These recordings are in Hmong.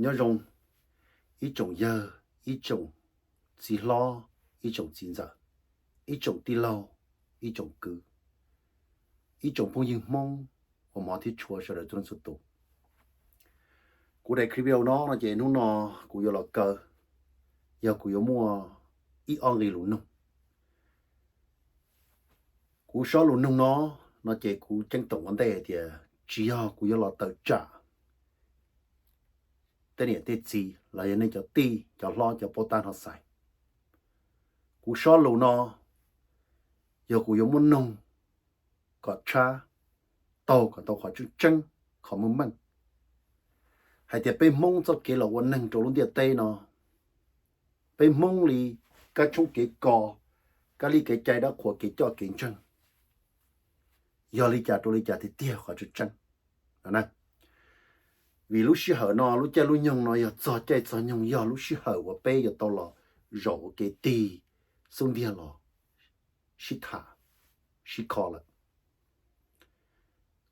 Nyob zoo ib tsoom yawg, ib tsoom txiv hlob, ib tsoom txiv ntxawm, ib tsoom tij laug, ib tsoom kwv, ib tsoom phooj ywg Hmoob uas hmov thiab tshua sawv daws txhua leej txhua tus. Kuv daim clip video no no ces hnub no kuv yuav los kaw, yog kuv yuav muaj ib ob nqe lus noog. Kuv sob lus noog no, no ces kuv ceeb toom ua ntej hais tias tsis yog kuv yuav los tawm tsam tej niam tej txiv los yog nej cov tij cov hlob cov paub tab no xaiv. Kuv sob lus no yog kuv yuav muab noog kom tshab taug kom tau qhov tseeb tseeb, qhov meej meej, hais tias peb Hmoob txoj kev los ua neeg rau lub ntiaj teb no, peb Hmoob li kab tshoob kev kos, kab li kev cai dab qhuas kev coj kev ntseeg, yog li cas rau li cas tiag tiag qhov tseeb tseeb. Vim lub sij hawm no lub caij lub nyoog no yog txog caij txog nyoog, yog lub sij hawm uas peb yuav tau los zaum ua ke tig xub ntiag los sib tham sib kho lawm,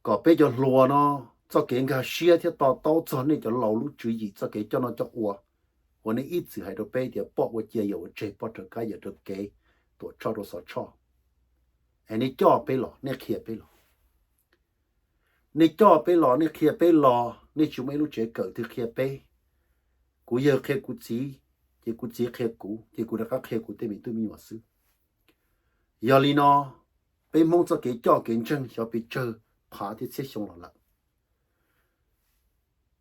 kom peb cov hluas no txoj kev nkag siab thiab to taub txog nej cov laus lub tswv yim txoj kev coj noj coj ua, uas nej ib txwm hais rau peb tias poj ua cia yawm ua tseg, poj raws kab yawm raws kev, tuam tshoj rau xov tshoj. Es nej coj peb los, nej qhia peb los. Nej coj peb los, nej qhia peb los, nej tsis muaj ib lub tsev kawm twg qhia peb. Kuv yawg qhia kuv txiv, ces kuv txiv qhia kuv, ces kuv rov qab qhia kuv tej me tub me nyuam xwb. Yog li no, peb Hmoob txoj kev coj kev ntseeg xyov pes tsawg phav thiab txhiab xyoo los lawm,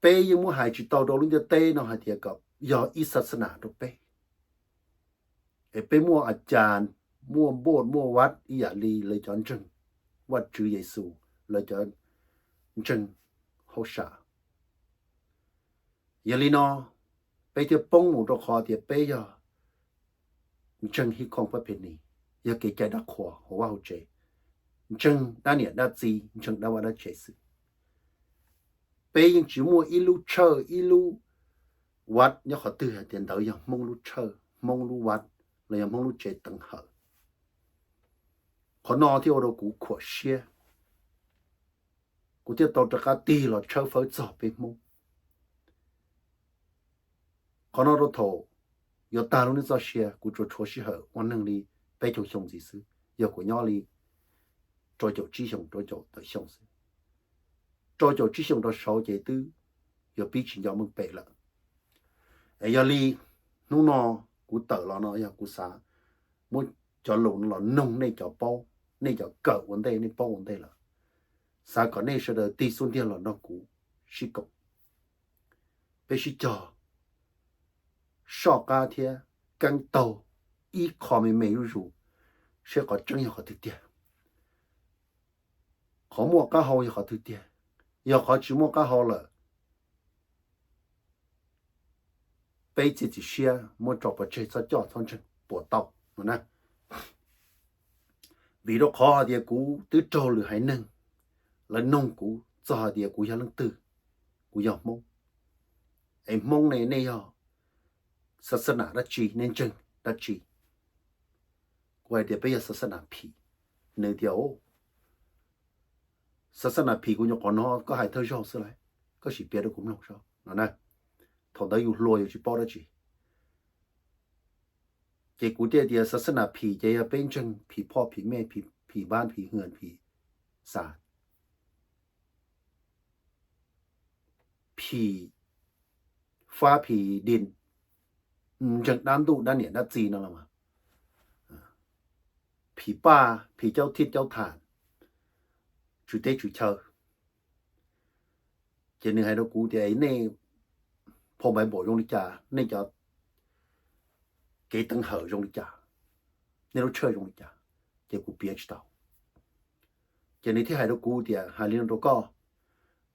peb yeej muab hais tsis tau rau lub ntiaj teb no hais tias kom yog ib xa xa nas rau peb. Es peb muaj a cas, muaj npoj muaj vaj ib yam li lawv cov ntseeg Vajtswv Yexus, lawv cov ntseeg hauj sam. Yog li no, peb thiaj poob mus rau qhov tias peb yog ntseeg hib khooj pab phe nis, yog kev cai dab qhuas hauv vaj hauv tsev, ntseeg dab niam dab txiv, ntseeg dab vaj dab tsev xwb. Peb yeej tsis muaj ib lub tshawj ib lub vaj nyob qhov twg hais tias ntawd yog Hmoob lub tshawj, Hmoob lub vaj, los yog Hmoob lub tsev teev hawm. Qhov no thiaj ua rau kuv khuam siab, kuv thiaj tau rov qab tig los tshawb fawb txog peb Hmoob. Qhov no rau thaum yuav tag lub neej txoj sia, kuv tsuas tshuav sij hawm ua neeg li peb caug xyoo ntxiv xwb, yog kuv nyob li rau caum tsib xyoo, rau caum tawm xyoo xwb. Rau caum tsib xyoo rau saud ces twb yuav pib tsis nco meej pem lawm. Es yog li hnub no kuv tawm los no yog kuv xav muab cov lus no los noog nej cov paub, nej cov kawm ua ntej, nej paub ua ntej lawm, xav kom nej sawv daws tig xub ntiag los nrog kuv sib koom, peb sib cog soj qab thiab keeb taug ib qho me me zuj zus, seb qhov tseeb yog qhov twg tiag, qhov muaj qab hau yog qhov twg tiag. Yog qhov tsis muaj qab hau lawm, peb txiav txim siab muab tso pov tseg txhob coj txhob ntseeg puas tau no na. Vim rau qhov hais tias kuv twb raug lwm haiv neeg lawv noog kuv txog hais tias kuv yog leej twg, kuv yog Hmoob, es Hmoob ne nej yog xa xa nas dab tsi, nej ntseeg dab tsi? Kuv hais tias peb yog xa xa nas phim. Nws tias, xa xa nas phim kuv nyuam qhuav hnov koj hais thawj zaug xwb lauj, koj sim piav rau kuv mloog saib no na. Thaum ntawd yus hluas yus tsis paub dab tsi. Ces kuv thiaj tias xa xa nas phim ces yog peb ntseeg phim phoj phim mej, phim npab phim hwm phim xas, phim fab phim di, ntseeg dab ntuj dab niam dab txiv no los mas, phim paj phim caub thib caub tham, tswv teb tswv chaw. Ces nws hais rau kuv tias nej phau npaiv npaum zoo li cas, nej cov kev teev hawm zoo li cas, nej lub tshawj zoo li cas, ces kuv piav tsis tau. Ces nws thiaj hais rau kuv tias hais li no rau koj,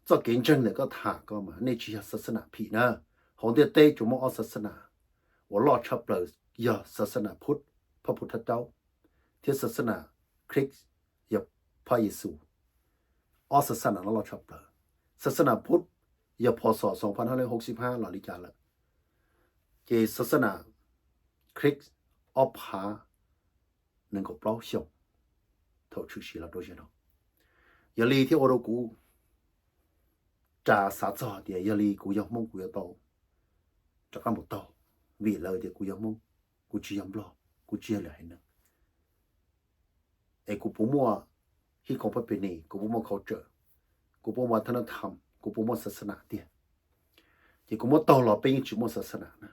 txoj kev ntseeg ntawm koj tham ko mas nej tsis yog xa xa nas phim na. Hauv ntiaj teb tsuas muaj ob xa xa nas uas loj tshaj plaws, yog xa xa nas Phut, Phaj Phu Thaj Caub, thiab xa xa nas Khrist, yog Phaj Yexus. Ob xa xa nas no loj tshaj plaws. Xa xa nas Phut yog phos xos xoom phav hab lej hauv xib hab los li cas lawm, ces xa xa nas Khrist ob phav nees nkaum plaub xyoo thaum tshwm sim los rau ziag no. Yog li thiaj ua rau kuv ras xav txog tias yog li kuv yog Hmoob kuv yuav tau rov qab mus taug, vim lawv tias kuv yog Hmoob, kuv tsis yog Nplog, kuv tsis yog lwm haiv neeg, es kuv puas muaj hib koom pab pes nis, kuv puas muaj khau tsawm, kuv puas muaj thab nab tham, kuv puas muaj xa xa nam tiag. Ces kuv muab taug los peb yeej tsis muaj xa xa nam na.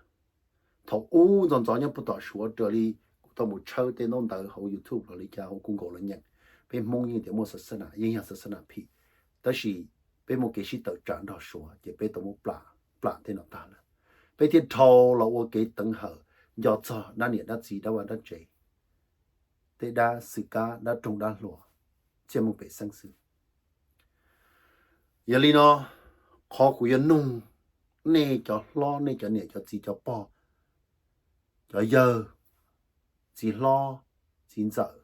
Thaum ub ntxov ntxov nyob puag tom Suav raws li kuv tau mus tshawb tej ntaub ntawv hauv YouTube los li cas hauv Google los nyeem, peb Hmoob yeej tias muaj xa xa nam, yeej yog xa xa nam phim, tab sis peb muaj kev sib tawm tsam nrog Suav ces peb tau muab plam tej no tag lawm. Peb thiaj dhau los ua kev teev hawm nco txog dab niam dab txiv dab vaj dab tsev, tej dab xwm kab dab roog dab hluas, txhiaj moo pem xeeb xwb. Yog li no, qhov kuv yuav nug nej cov hlob, nej cov niam cov txiv cov pog, cov yawg, txiv hlob, txiv ntxawm,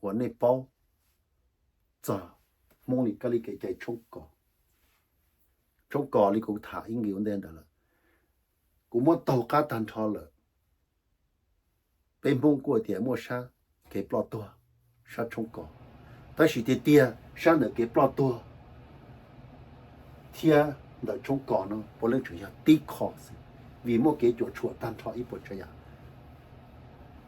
uas nej paub txog Hmoob li kab li kev cai tshoob kos. Tshoob kos li kuv tham ib nqe ua ntej ntawd lawm, kuv muab taug qab tag nrho lawm. Peb Hmoob kuj tias muaj sab kev ploj tuag, sab tshoob kos, tab sis tiag tiag sab ntawm kev ploj tuag thiab ntawm tshoob kos no puav leej tseem yog tib qho xwb, vim muaj kev cuam tshuam tag nrho ib puas tsav yam.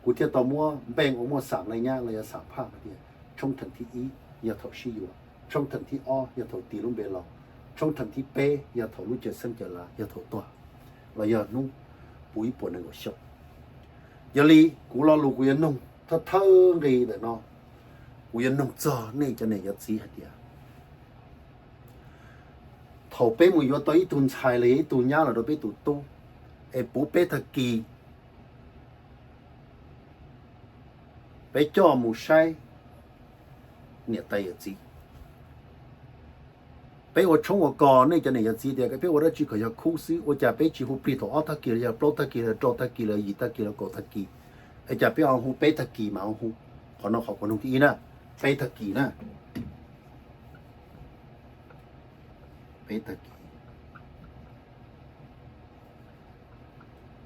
Kuv thiaj tau muab npeej ua muaj xam nqe nyab los yog xam phaj hais tias tshoob theem thib ib yog thaum sib yuav, tshoob theem thib ob yog thaum tis lub npe laus, tshoob theem thib peb yog thaum lub caws xeeb caws lav yog thaum tuag los yog hnub puv ib puas nees nkaum xyoo. Yog li kuv lo lus kuv yuav nug thawj thawj nqe ntawm no, kuv yuav nug txog nej cov niam cov txiv hais tias thaum peb mus yuav tau ib tug ntxhais los yog ib tug nyab los rau peb tus tub, es puv peb tag kis peb coj mus saib niam tais yawm txiv. Peb ua tshoob ua kos, nej cov niam cov txiv tias peb ua dab tsi kom yog khub xwb, ua cas peb tsis hu plig thaum ob tag kis los yog plaub tag kis los rau tag kis los yim tag kis los kaum tag kis, es cas peb ho hu peb tag kis mas ho hu? Qhov no qhov kuv nug thib ib na, peb tag kis na. Peb tag kis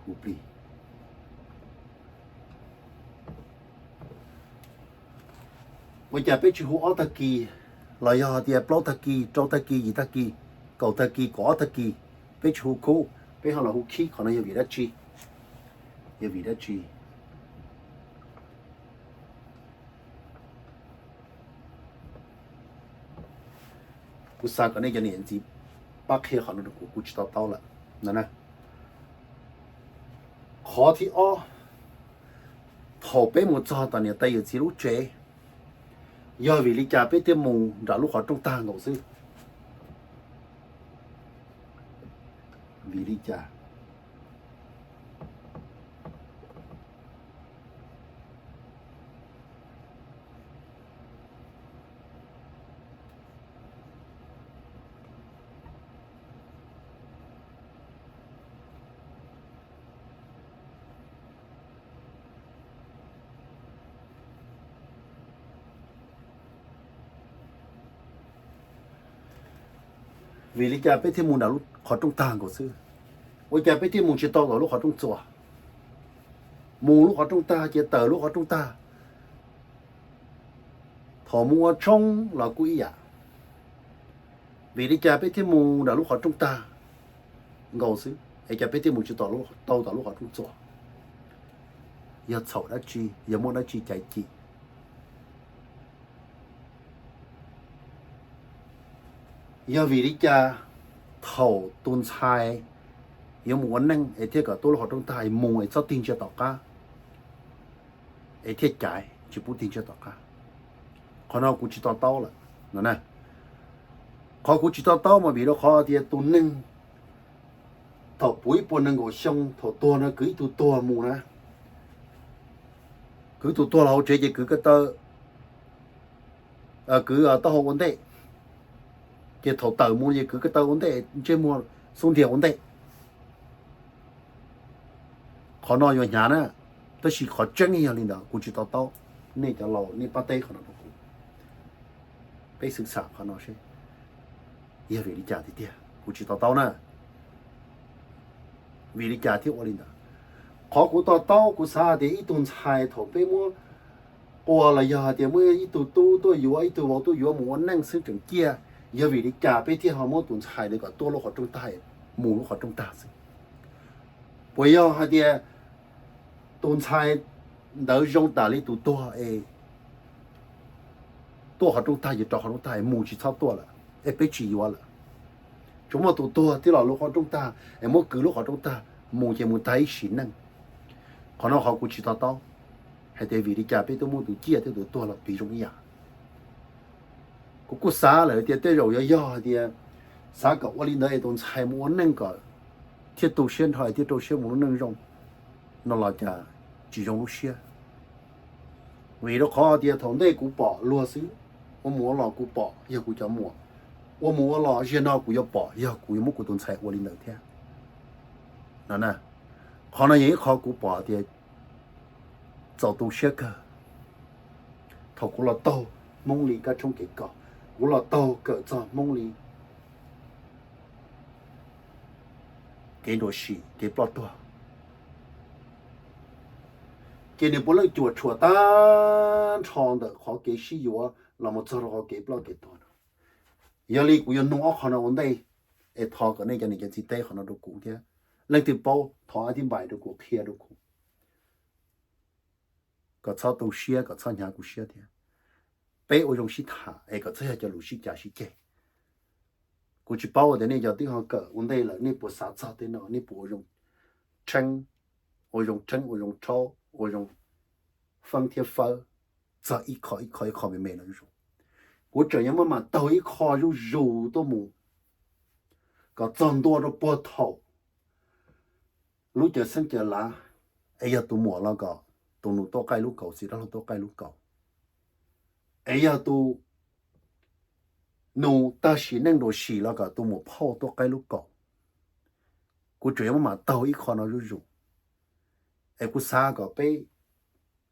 hu plig. Ua cas peb tsis hu ob tag kis, los yog tias plaub tag kis, rau tag kis, yim tag kis, kaum tag kis, kaum ob tag kis, peb tsis hu khub, peb ho los hu khib? Qhov no yog vim dab tsi? Yog vim dab tsi? Kuv xav kom nej cov niam txiv pab qhia qhov no rau kuv, kuv tsis to taub lawm no na. Qhov thib ob, thaum peb mus txog tom niam tais yawm txiv lub tsev, yog vim li cas peb thiaj mus nram lub qhov rooj tag nkaus xwb? Vim li cas? Vim li cas peb thiaj mus nram lub qhov rooj tag nkaus xwb? Ua cas peb thiaj mus tsis tau tom lub qhov rooj txuas? Mus lub qhov rooj tag ces tawm lub qhov rooj tag, thaum mus ua tshoob los kuj ib yam. Vim li cas peb thiaj mus nram lub qhov rooj tag nkaus xwb, es cas peb thiaj mus tsis tau tom lub qhov rooj txuas? Yog txhaum dab tsi, yog muaj dab tsi cais cim? Yog vim li cas thaum tus ntxhais yuav mus ua neej es thiaj kom tuaj lub qhov rooj tag es mus es txhob tig ntsia tom qab, es thiaj caiv tsis pub tig ntsia tom qab? Qhov no kuv tsis to taub lawm no na. Qhov kuv tsis to taub mas vim rau qhov tias tus neeg thaum puv ib puas nees nkaum xyoo thaum tuag no kwv ib tug tuag mus na, kwv tus tuag los hauv tsev ces kwv ko taw, kwv taub hau ua ntej, ces thaum tawm mus ces kwv ko taw ua ntej, ntsej muag xub ntiag ua ntej. Qhov no yuav hnyav na, tab sis qhov tseeb yog li ntawd, kuv tsis to taub. Nej cov laus nej pab teb qhov no rau kuv, peb xwv xam qhov no seb yog vim li cas tiag tiag, kuv tsis to taub na. Vim li cas thiaj ua li ntawd? Qhov kuv to taub kuv xav hais tias ib tug ntxhais thaum peb muab quas los yog hais tias muab ib tug tub tuaj yuav, ib tug vauv tuaj yuav mus ua neej xwb tseem ciaj, yog vim li cas peb thiaj ho muab tus ntxhais ntawd kom tuaj lub qhov rooj tag, mus lub qhov rooj tag xwb? Puas yog hais tias tus ntxhais ntawd zoo tas li tus tuag es tuaj qhov rooj tag ces rov qhov rooj tag es mus tsis txhob tuaj lawm es peb tsis yuav lawm? Tsuas muaj tus tuag thiab los lub qhov rooj tag es muab kwv lub qhov rooj tag mus ces mus tag ib sim neej. Qhov no qhov kuv tsis to taub hais tias vim li cas peb twb muaj tus ciaj thiab tus tuag los piv zoo ib yam. Kuv kuj xav lawm tias tej zaum yuav yog hais tias xav kom ua li ntawd es tus ntxhais mus ua neej kom thiaj tu siab nrho thiaj rau siab mus lub neej zoo no los cas tsis zoo lub siab. Vim rau qhov tias thaum ntej kuv pom luag xwb, ua mus ua los kuv pom yog kuv cov muam, ua mus ua los ziag no kuv yuav pom yog kuv yuav muab kuv tus ntxhais ua li ntawd thiab no. Qhov no yog ib qho kuv pom tias txaus tu siab kawg. Thaum kuv los taug Hmoob li kab tshoob kev kos, kuv los taug kawm txog Hmoob li kev nruam sim kev ploj tuag, ces nws puav leej cuam tshuam tag nrho ntawm qhov kev sib yuav los mus txog rau qhov kev ploj kev tuag no. Yog li kuv yuav nug ob qho no ua ntej, es thov kom nej cov niam cov txiv teb qhov no rau kuv thiab. Leej twg paub thov ab thib npais rau kuv qhia rau kuv, kom txhob tu siab kom txhob hnyav kuv siab thiab. Peb ua zoo sib tham es kom txhob yog cov lus sib cav sib ceg. Kuv tsis paub tias nej cov twb ho kawm ua ntej lawm nej puas xav txog tej no, nej puas ua zoo tsheeb, ua zoo tsheeb ua zoo tshaub ua zoo feeb thiab fawb txog ib qho ib qho ib qho me me no zuj zus. Kuv tseem yuav muab mam taug ib qho zuj zus tuaj mus kom txog ntua rau puag thaum lub cav xeeb cav lav, es yog tus muam los kom tus nus tuaj qaij lub kaus, txiv dab laug tuaj qaij lub kaus, es yog tus nus tag sim neej nruam sim los kom tus muam phauj tuaj qaij lub kaus. Kuv tseem yuav muab mam taug ib qho no zuj zus, es kuv xav kom peb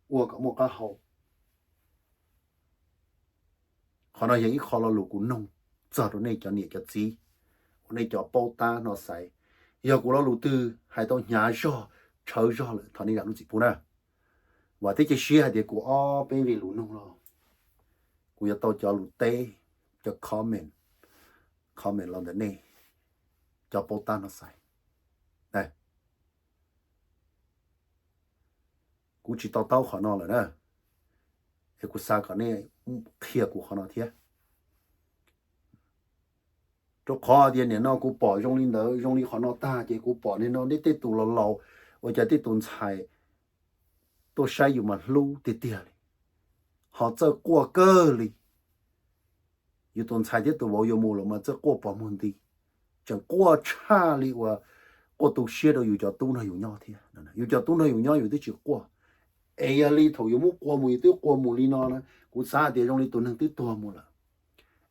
ua kom muaj qab hau. Qhov no yog ib qho lo lus kuv noog txog rau nej cov niam cov txiv uas nej cov paub tab no xaiv. Yog kuv lo lus twg hais tau hnyav zog, tshawv zog lawm thov nej zam lub txim pub na. Vam thiab cia siab hais tias kuv ob peb vij lus noog los kuv yuav tau cov lus teb, cov comment, comment los ntawm nej cov paub tab no xaiv. Kuv tsis to taub qhov no lawm na, es kuv xav kom nej qhia kuv qhov no thiab. Rau qhov tias nim no kuv pom zoo li ntawd, zoo li qhov no tag ces kuv pom nim no nej tej tus laus laus, ua cas tej tus ntxhais tuaj saib yus mas hlub tiag tiag li, ho txawj quaj kawg li. Yus tus ntxhais thiab tus vauv yuav mus lawm mas txawj quaj pog muag nti, tseem quaj tshaj li uas quaj tu siab rau yus cov tub nrog yus nyob thiab. Yus cov tub nrog yus nyob yus twb tsis quaj, es yog li thaum yus muab qua mus yus twb qua mus li no na, kuv xav hais tias zoo li tus neeg twb tuag mus lawm.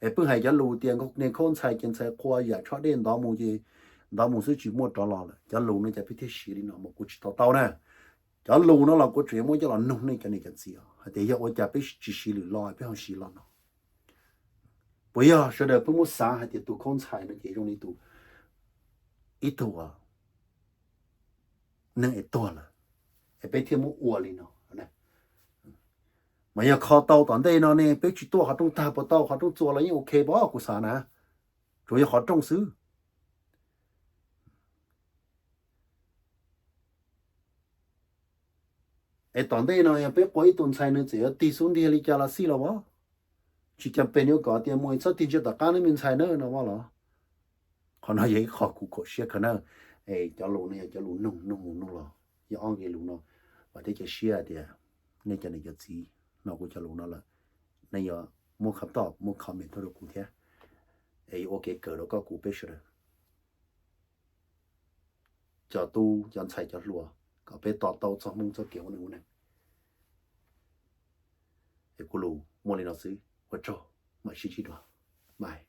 Es pheej hais cov lus tias niag khaub ntxhais ces ntxhais qhua yam tsho dej ntov mus ces ntov mus xwb tsis muaj rov los lawm. Cov lus no cas peb thiaj siv li no mas kuv tsis to taub na. Cov lus no los kuv tseem yuav muab coj los noog nej cov niam cov txiv hais tias yog ua cas peb tsis siv lwm lo peb ho siv lo no. Puas yog sawv daws pheej muab xav hais tias tus khaub ntxhais no ces zoo li tus, ib tug neeg es tuag lawm, es peb thiaj muab ua li no. Mas yog kho tau tom ntej no ne peb tsis tuaj qhov rooj tag puas tau, qhov rooj txuas los yeej ok pab kuv xav na, tsuas yog qhov rooj xwb. Es tom ntej no yog peb qua ib tug ntxhais nws txawm yuav tig xub ntiag li cas los xij los as, tsis cas pes yuav kom tias mus txhob tig ntsia tom qab nawb me ntxhais na no as los. Qhov no yog ib qho kuv khuam siab kawg na. Es cov lus no yog cov lus noog noog mus noog los, yog ob nqe lus no, vam thiab cia siab hais tias nej cov niam cov txiv hnov kuv cov lus no lawm, nej yuav muab khab toj muab comment tuaj rau kuv thiab, es yuav ua kev kawm rau koj kuv peb sawv daws cov tub cov ntxhais cov hluas kom peb to taub txog Hmoob txoj kev ua neej ua neeg. Es kuv lus muaj li no xwb, ua tsaug, mam sib ntsib dua, bye.